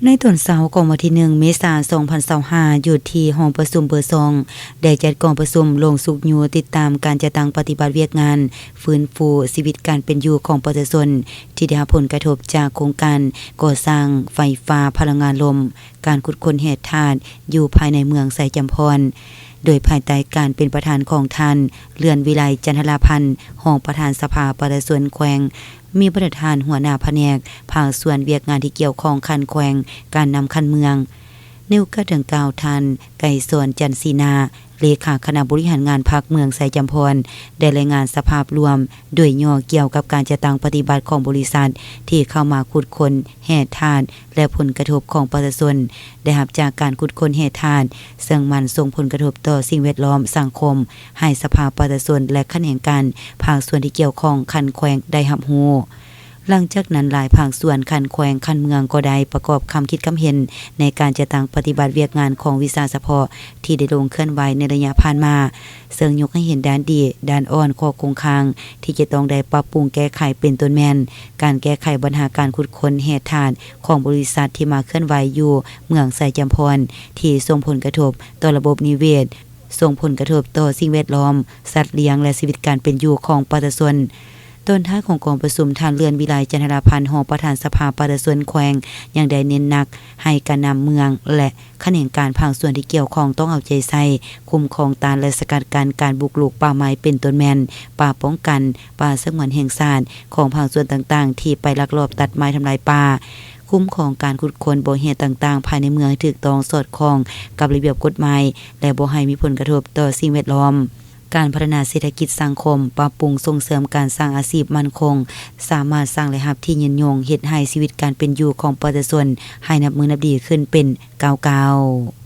ໃນຕອນເຊົ້າຂອງວັນທີໜຶ່ງ ເມສາ ສອງພັນຊາວຫ້າ ຢູ່ທີ່ຫ້ອງປະຊຸມເບີສອງ ໄດ້ຈັດກອງປະຊຸມລົງຊຸກຍູ້ຕິດຕາມການຈັດຕັ້ງປະຕິບັດວຽກງານຟື້ນຟູຊີວິດການເປັນຢູ່ຂອງປະຊາຊົນ ທີ່ໄດ້ຮັບຜົນກະທົບຈາກໂຄງການກໍ່ສ້າງໄຟຟ້າພະລັງງານລົມ, ການຂຸດຄົ້ນແຮ່ທາດຢູ່ພາຍໃນເມືອງໄຊຈຳພອນ, ໂດຍພາຍໃຕ້ການເປັນປະທານຂອງທ່ານ ເລື່ອນວິໄລ ຈັນທະລາພັນ ຮອງປະທານສະພາປະຊາຊົນແຂວງ, ມີບັນດາທ່ານຫົວໜ້າພະແນກ, ພາກສ່ວນ, ວຽກງານທີ່ກ່ຽວຂ້ອງຂັ້ນແຂວງ, ການນຳຂັ້ນເມືອງ. ໃນໂອກາດດັ່ງກ່າວ, ທ່ານ ໄກສອນ ຈັນສີນາ ເລຂາຄະນະບໍລິຫານງານພັກເມືອງໄຊຈຳພອນ ໄດ້ລາຍງານສະພາບລວມໂດຍຫຍໍ້ກ່ຽວກັບການຈັດຕັ້ງປະຕິບັດຂອງບໍລິສັດທີ່ເຂົ້າມາຂຸດຄົ້ນແຮ່ທາດ ແລະ ຜົນກະທົບຂອງປະຊາຊົນໄດ້ຮັບຈາກການຂຸດຄົ້ນແຮ່ທາດ, ເຊິ່ງມັນສົ່ງຜົນກະທົບຕໍ່ສິ່ງແວດລ້ອມ, ສັງຄົມ ໃຫ້ສະພາປະຊາຊົນ ແລະ ຂະແໜງການພາກສ່ວນທີ່ກ່ຽວຂ້ອງຂັ້ນແຂວງໄດ້ຮັບຮູ້. ຫຼັງຈາກນັ້ນ, ຫຼາຍພາກສ່ວນ, ຂັ້ນແຂວງ, ຂັ້ນເມືອງ ກໍໄດ້ປະກອບຄຳຄິດຄຳເຫັນໃນການຈັດຕັ້ງປະຕິບັດວຽກງານຂອງວິຊາສະເພາະທີ່ໄດ້ລົງເຄື່ອນໄຫວໃນໄລຍະຜ່ານມາ, ເຊິ່ງຍົກໃຫ້ເຫັນດ້ານດີ, ດ້ານອ່ອນ, ຂໍ້ຄົງຄ້າງທີ່ຈະຕ້ອງໄດ້ປັບປຸງແກ້ໄຂ ເປັນຕົ້ນແມ່ນ ການແກ້ໄຂບັນຫາການຂຸດຄົ້ນແຮ່ທາດຂອງບໍລິສັດທີ່ມາເຄື່ອນໄຫວຢູ່ເມືອງໄຊຈຳພອນ ທີ່ສົ່ງຜົນກະທົບຕໍ່ລະບົບນິເວດ, ສົ່ງຜົນກະທົບຕໍ່ສິ່ງແວດລ້ອມ, ສັດລ້ຽງ ແລະ ຊີວິດການເປັນຢູ່ຂອງປະຊາຊົນ. ຕອນທ້າຍຂອງກອງປະຊຸມ, ທ່ານ ເລື່ອນວິໄລ ຈັນທະລາພັນ ຮອງປະທານສະພາປະຊາຊົນແຂວງ ຍັງໄດ້ເນັ້ນໜັກໃຫ້ການນຳເມືອງ ແລະ ຂະແໜງການພາກສ່ວນທີ່ກ່ຽວຂ້ອງຕ້ອງເອົາໃຈໃສ່ຄຸ້ມຄອງຕ້ານ ແລະ ສະກັດກັ້ນການບຸກລຸກປ່າໄມ້ ເປັນຕົ້ນແມ່ນປ່າປ້ອງກັນ, ປ່າສະຫງວນແຫ່ງຊາດ ຂອງພາກສ່ວນຕ່າງໆທີ່ໄປລັກລອບຕັດໄມ້ທຳລາຍປ່າ, ຄຸ້ມຄອງການຂຸດຄົ້ນບໍ່ແຮ່ຕ່າງໆພາຍໃນເມືອງໃຫ້ຖືກຕ້ອງສອດຄ່ອງກັບລະບຽບກົດໝາຍ ແລະ ບໍ່ໃຫ້ມີຜົນກະທົບຕໍ່ສິ່ງແວດລ້ອມ. ການພັດທະນາເສດຖະກິດສັງຄົມ, ປັບປຸງສົ່ງເສີມການສ້າງອາຊີບໝັ້ນຄົງ, ສາມາດສ້າງລາຍຮັບທີ່ຍືນຍົງ, ເຮັດໃຫ້ຊີວິດການເປັນຢູ່ຂອງປະຊາຊົນໃຫ້ນັບມື້ນັບດີຂຶ້ນເປັນກ້າວໆ.